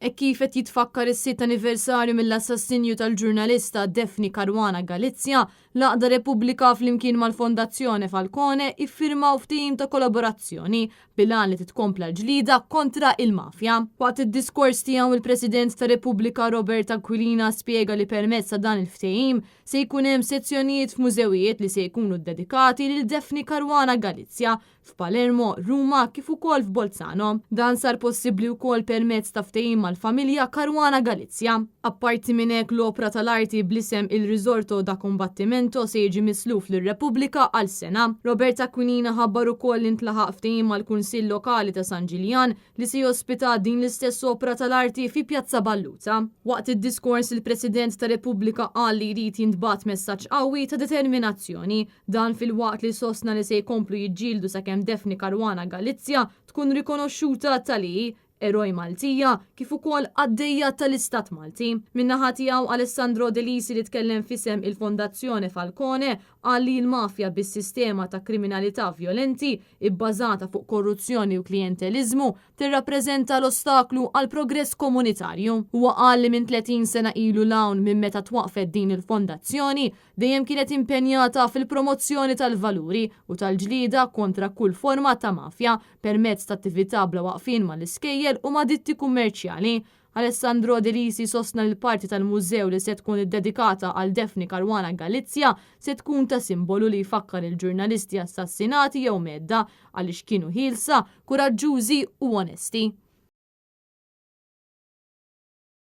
Hekk kif qed jitfakkar is-sitt anniversarju mill-assassinju tal-ġurnalista Daphne Caruana Galizia, l-Għaqda Repubblika flimkien mal-Fondazione Falcone iffirmaw ftehim ta' kollaborazzjoni bil-għan li titkompla l-ġlieda kontra il-mafja. Waqt id-diskors tiegħu il-President ta' Repubblika Robert Aquilina spjega li permezz ta' dan il-ftehim se jkun hemm sezzjonijiet f'mużewijiet li se jkunu ddedikati lil Daphne Caruana Galizia f'Palermo, Ruma kif ukoll f'Bolzano. Dan sar possibbli wkoll permezz ta' ftehim mal-familja Caruana Galizia. Apparti minn hekk l-opra tal-arti bl-isem Il Risorto da Combattimento se jiġi misluf lir-Repubblika għal sena. Robert Aquilina ħabbar ukoll li ntlaħaq ftehim mal-Kunsill Lokali ta' San Ġiljan li se jospita din l-istess opra tal-arti fi Pjazza Balluta. Waqt id-diskors il-President ta' Repubblika qal li jrid jintbagħat messaġġ qawwi ta' determinazzjoni. Dan filwaqt li sostna li se jkomplu jiġġieldu sakemm Daphne Caruana Galizia tkun rikonoxxuta ta' li hi eroj Maltija kif ukoll qaddejja tal-Istat Malti. Min-naħa tiegħu Alessandro De Lisi li tkellem f'isem il-Fondazione Falcone qal li l-mafja bis-sistema ta' kriminalità vjolenti ibbażata fuq korruzzjoni u klijenteliżmu tirrappreżenta l-ostaklu għall-progress komunitarju. Huwa qal li minn 30 sena ilu 'l hawn minn meta twaqqfet din il-fondazzjoni dejjem kienet impenjata fil-promozzjoni tal-valuri u tal-ġlieda kontra kull forma ta' mafja permezz ta' attività bla waqfien mal-iskejjel u ma' ditti kummerċjali. Alessandro De Lisi sostna li l-parti tal-mużew li se tkun iddedikata għal Daphne Caruana Galizia se tkun ta' simbolu li jfakkar il-ġurnalisti assassinati jew mhedda għaliex kienu ħielsa, kuraġġużi u onesti.